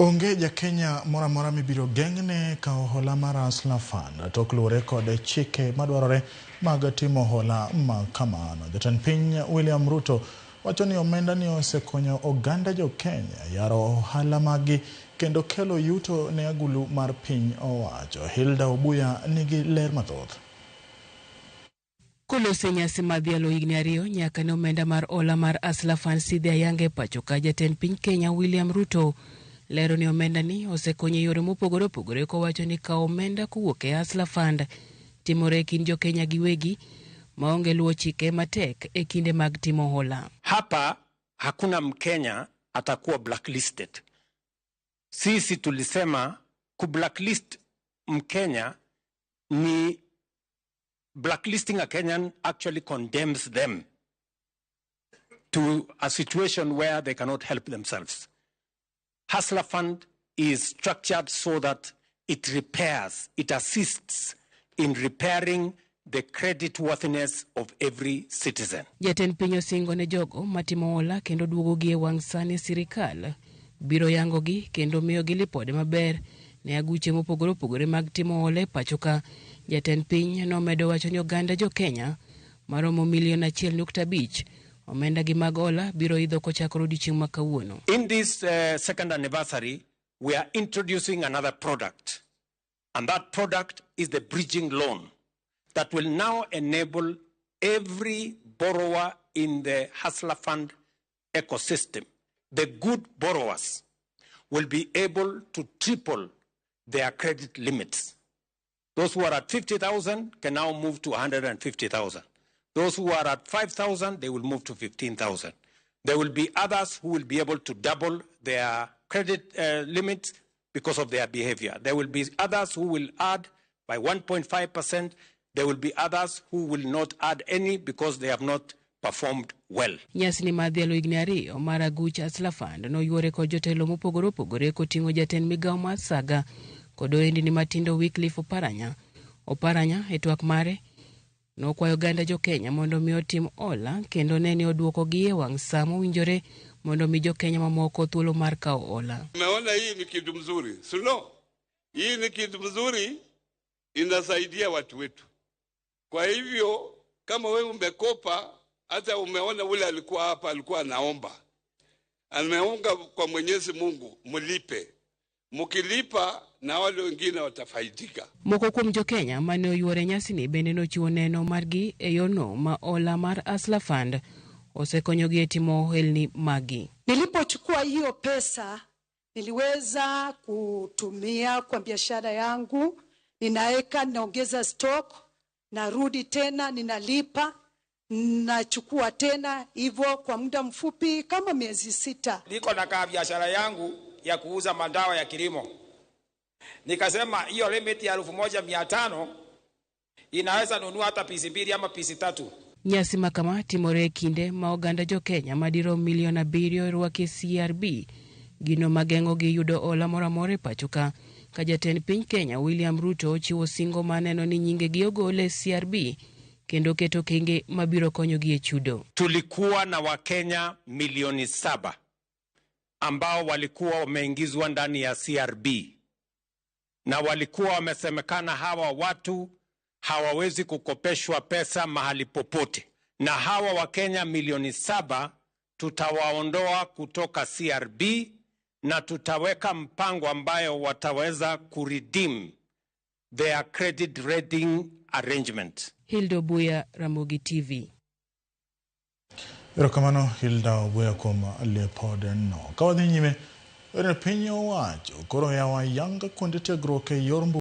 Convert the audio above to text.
Onge ja Kenya moro amora mibiro geng'ne kawo hola mar Hustler Fund tok luwore kod chike madwarore mag timo hola ma kamano. Jatend piny William Ruto wacho ni omenda ni osekonyo oganda jo Kenya yaro ohala maggi kendo kelo yuto ne agulu mar piny owacho. Hilda Obuya nigi ler mathoth. Koloso e nyasi mar dhialo higni 2 nyaka ne omenda mar hola mar Hustler Fund sidhe ayanga e pacho ka, jatend piny Kenya William Ruto lero ni omenda ni osekonyo e yore mopogore opogore, kowacho ni kawo omenda kowuok e Hustler Fund timore e kind jokenya giwegi maonge luwo chike matek e kinde mag timo hola. Hapa hakuna Mkenya atakuwa blacklisted. Sisi tulisema kublacklist Mkenya ni blacklisting a Kenyan actually condemns them to a situation where they cannot help themselves. Hustler Fund is structured so that it repairs, it assists in repairing the credit worthiness of every citizen. Jatend piny osingo ne jogo matimo hola kendo duogogi e wang' sani sirikal biro yangogi kendo miyogi lipode maber ne aguche mopogore opogore mag timo hola e pacho ka. Jatend piny nomedo wacho ni oganda jo Kenya maromo milion 1.5 omenda gi mag hola biro idho kochakore odiochieng' ma kawuono. In this second anniversary, we are introducing another product. And that product is the bridging loan that will now enable every borrower in the Hustler Fund ecosystem. The good borrowers will be able to triple their credit limits. Those who are at 50,000 can now move to 150,000. Those who are at 5,000, they will move to 15,000. There will be others who will be able to double their credit limits because of their behavior. There will be others who will add by 1.5%. There will be others who will not add any because they have not performed well. Nyasi ni mar dhialo higni 2 mar aguch Hustler Fund noyuore kod jotelo mopogore opogore koting'o jatend migawo mar saga kod ohendni matindo Wycliffe Oparanya. Oparanya e twak mare nokwayo oganda jo Kenya mondo mi otim hola kendo ne ni oduokogi e wang' sa mowinjore mondo mi jo Kenya mamoko thuolo mar kawo hola. Umeona hii ni kitu mzuri, sio? Hii ni kitu mzuri, inasaidia watu wetu. Kwa hivyo kama wewe umekopa, hata umeona ule alikuwa hapa alikuwa anaomba, ameunga kwa Mwenyezi Mungu, mlipe. Mkilipa na wale wengine watafaidika. Moko kuom jo Kenya mane oyuore nyasini bende nochiwo neno margi e yorno ma hola mar Hustler Fund osekonyogi e timo ohelni maggi. Nilipochukua hiyo pesa niliweza kutumia kwa biashara yangu, ninaweka, naongeza stock, narudi tena ninalipa, nachukua tena hivyo kwa muda mfupi kama miezi 6. Niko na kaa biashara yangu ya kuuza madawa ya kilimo. Nikasema hiyo limit ya 1500 inaweza nunua hata pisi 2 ama pisi 3. Nyasi ma kama timore e kinde ma oganda jo Kenya madirom milion 7 orwaki e CRB, gino mageng'o gi yudo hola moro amora e pacho ka. Ka jatend piny Kenya William Ruto ochiwo singo ma neno ni nyingegi ogol e CRB kendo keto okenge mabiro konyogi e chudo. Tulikuwa na Wakenya milioni 7 ambao walikuwa wameingizwa ndani ya CRB na walikuwa wamesemekana hawa watu hawawezi kukopeshwa pesa mahali popote, na hawa Wakenya milioni 7 tutawaondoa kutoka CRB na tutaweka mpango ambayo wataweza kuredeem their credit rating arrangement. Hilda Obuya, Ramogi TV. Erokamano Hilda Obuya kuom lipode no. Ka wadhi nyime, piny owacho koro yawo ayanga kuonde tiegruok e yor mbui.